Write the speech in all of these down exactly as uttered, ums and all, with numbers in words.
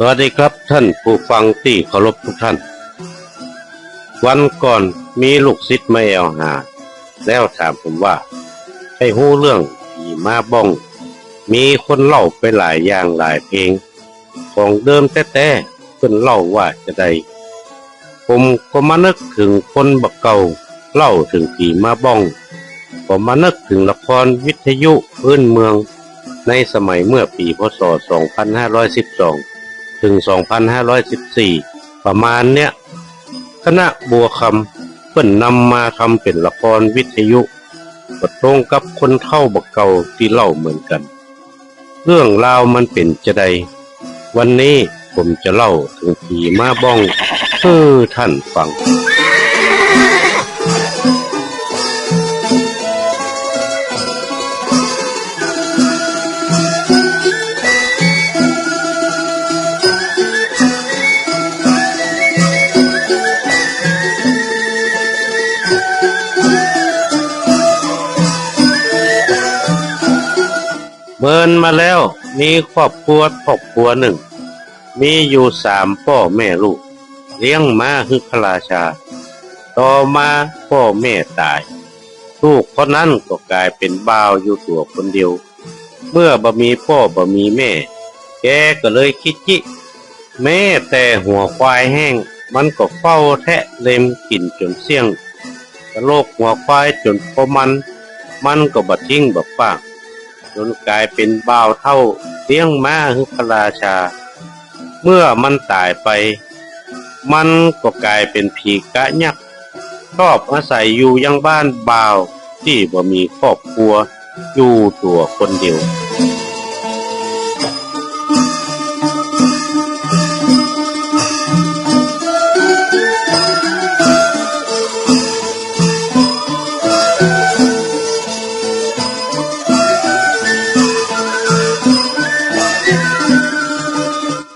สวัสดีครับ ท่านผู้ฟังตี้เคารพทุกท่าน วันก่อนมีลูกศิษย์มาแอ่วหา แล้วถามผมว่า ใค่ฮู้เรื่องผีม้าบ้อง มีคนเล่าไปหลายอย่างหลายเพลง ของเดิมแต๊ๆ เปิ้นเล่าว่าจาใด ผมก็มานึกเถิงคนบ่าเก่าเล่าเถิงผีม้าบ้อง ก็มานึกเถิงละครวิทยุพื้นเมือง ในสมัยเมื่อปี๋ พ.ศ. สองพันห้าร้อยสิบสอง เถิง สองพันห้าร้อยสิบสี่ ประมาณเนี้ย คณะบัวคำเปิ้นนำมาทำเป๋นละครวิทยุ ก็ตรงกับคนเฒ่าบ่าเก่าตี้เล่าเหมือนกั๋น เรื่องราวมันเป๋นจาใด วันนี้ผมจะเล่าเถิงผีม้าบ้องหื้อท่านฟัง เมินมาแล้ว มีครอบครัวครอบครัวนึ่ง มีอยู่สามป้อแม่ลูก เลี้ยงม้าหื้อพระราชา ต่อมาป้อแม่ต๋าย ลูกคนนั้นก็ก๋ายเป๋นบ่าวอยู่ตั๋วคนเดียว เมื่อบ่มีป้อบ่มีแม่ แกก็เลยขี้จิ๊ แม้แต่หัวควายแห้ง มันก็เฝ้าแทะเล็มกิ๋นจ๋นเสี้ยง กะโหลกหัวควายจ๋นปอมัน มันก็บ่ทิ้งบ่ขว้าง จ๋นก๋ายเป๋นบ่าวเฒ่า เลี้ยงม้าหื้อพระราชา เมื่อมันต๋ายไป มันก็ก๋ายเป๋นผีกะยักษ์ ชอบอาศัยอยู่ยังบ้านบ่าวตี้บ่มีครอบครัว อยู่ตั๋วคนเดียว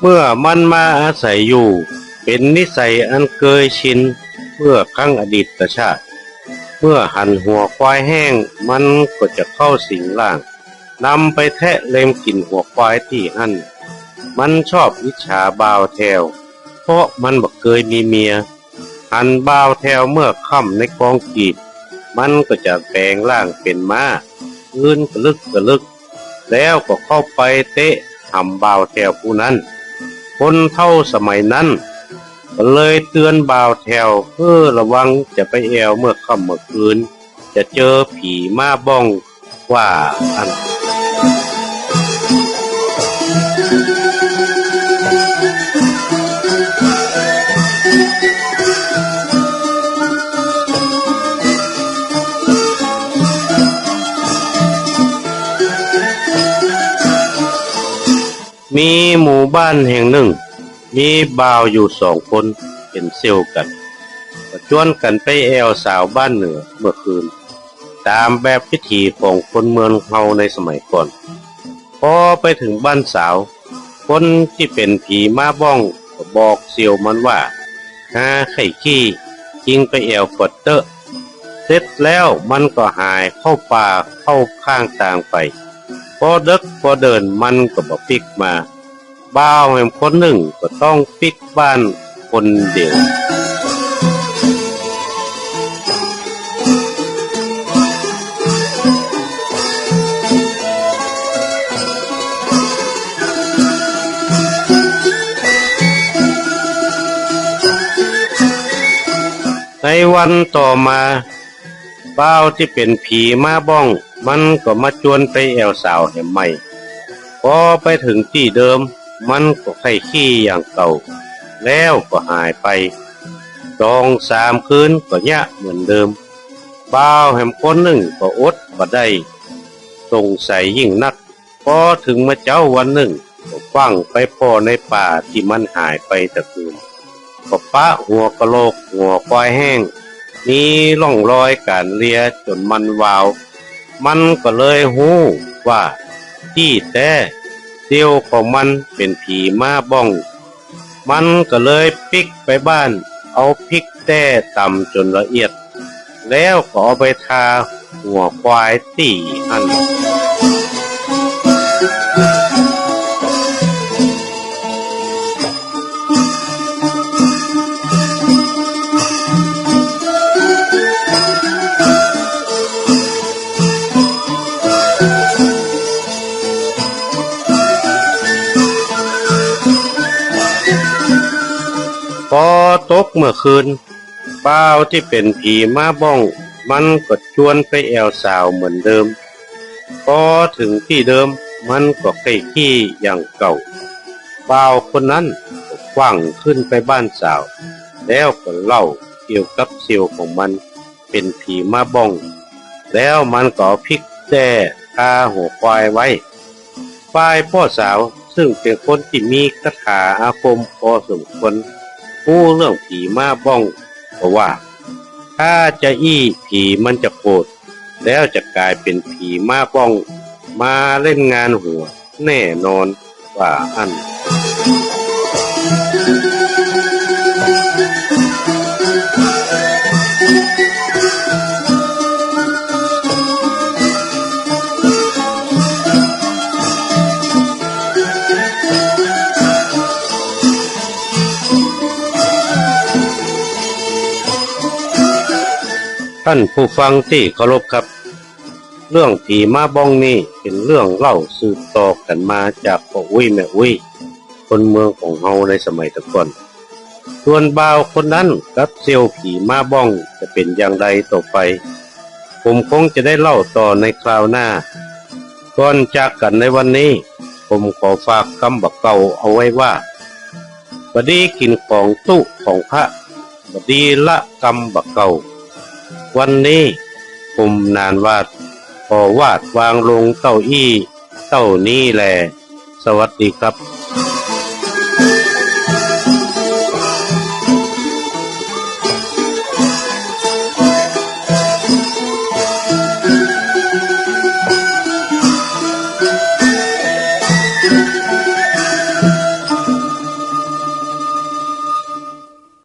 เมื่อมันมาอาศัยอยู่ เป๋นนิสัยอันเกยชินเมื่อครั้งอดีตชาติ เมื่อหันหัวควายแห้ง มันก็จะเข้าสิงร่าง นำไปแทะเล็มกิ๋นหัวควายตี้หั้น มันชอบอิจฉาบ่าวแถว เพราะมันบ่เกยมีเมีย หันบ่าวแถวเมื่อค่ำในกองกีบ มันก็จะแป๋งร่างเป๋นม้า อืนกะลึกกะลึก แล้วก็เข้าไปเตะหำบ่าวแถวผู้นั้น คนเฒ่าสมัยนั้นก็เลยเตื๋อนบ่าวแถวหื้อระวังจะไปแอ่วเมื่อค่ำเมื่อคืน จะเจอผีม้าบ้อง ว่าอั้น มีหมู่บ้านแห่งนึ่ง มีบ่าวอยู่สองคนเป๋นเสี่ยวกั๋น ก็จวนกั๋นไปแอ่วสาวบ้านเหนือเมื่อคืน ต๋ามแบบพิธีของคนเมืองเฮาในสมัยก่อน ปอไปเถิงบ้านสาว คนตี้เป๋นผีม้าบ้องก็บอกเสี่ยวมันว่า หาใค่ขี้ จิงไปแอ่วก่อนเต๊อะ เสร็จแล้วมันก็หายเข้าป่าเข้าข้างตางไป ปอเดิ็กปอเดินมันก็บ่ปิ๊กมา บ่าวแหมคนนึ่งก็ต้องปิ๊กบ้านคนเดียว ในวันต่อมา บ่าวตี้เป๋นผีม้าบ้อง มันก็มาจวนไปแอ่วสาวแหมใหม่ ปอไปเถิงตี้เดิม มันก็ใค่ขี้อย่างเก่า แล้วก็หายไป สองสามคืนก็เยียะเหมือนเดิม บ่าวแหมคนนึ่งก็อดบ่ได้ สงสัยยิ่งนัก ปอเถิงเมื่อเจ๊าวันนึ่ง ก็ฟั่งไปผ่อในป่าตี้มันหายไปตะคืน ก็ปะหัวกะโหลกหัวควายแห้ง มีร่องรอยก๋านเลียจ๋นมันวาว มันก็เลยฮู้ว่าตี้แต๊เสี่ยวของมันเป๋นผีม้าบ้อง มันก็เลยปิ๊กไปบ้าน เอาพริกแต๊ตำจ๋นละเอียด แล้วก็เอาไปทาหัวควายตี้หั้น ใน อตกเมื่อคืน บ่าวตี้เป๋นผีม้าบ้อง มันก็จวนไปแอ่วสาวเหมือนเดิม ปอเถิงตี้เดิม มันก็ใค่ขี้อย่างเก่า บ่าวคนนั้นก็กว้างขึ้นไปบ้านสาว แล้วก็เล่าเกี่ยวกับเสี่ยวของมันเป๋นผีม้าบ้อง แล้วมันก็เอาพริกแจ้ทาหัวควายไว้ ฝ่ายป้อสาวซึ่งเป๋นคนตี้มีคาถาอาคมปอสมควร ฮู้เรื่องผีม้าบ้องก็ว่า ถ้าจาอี้ผีมันจะโกรธ แล้วจะก๋ายเป๋นผีม้าบ้อง มาเล่นงานหัวแน่นอน ว่าอั้น ท่านผู้ฟังตี้เคารพครับ เรื่องผีม้าบ้องนี้เป๋นเรื่องเล่าสืบต่อกั๋นมาจากป้ออุ๊ยแม่อุ๊ย คนเมืองของเฮาในสมัยตะก่อน ส่วนบ่าวคนนั้นกับเสี่ยวผีม้าบ้องจะเป๋นอย่างใดต่อไป ผมคงจะได้เล่าต่อในคราวหน้า ก่อนจากกั๋นในวันนี้ ผมขอฝากกำบ่าเก่าเอาไว้ว่า บ่ดีกิ๋นของตุ๊ของพระ บ่ดีละกำบ่าเก่า วันนี้ผมหนานหวาด ขอวาดวางลงเต้าอี้ เต้านี้แล สวัสดีครับ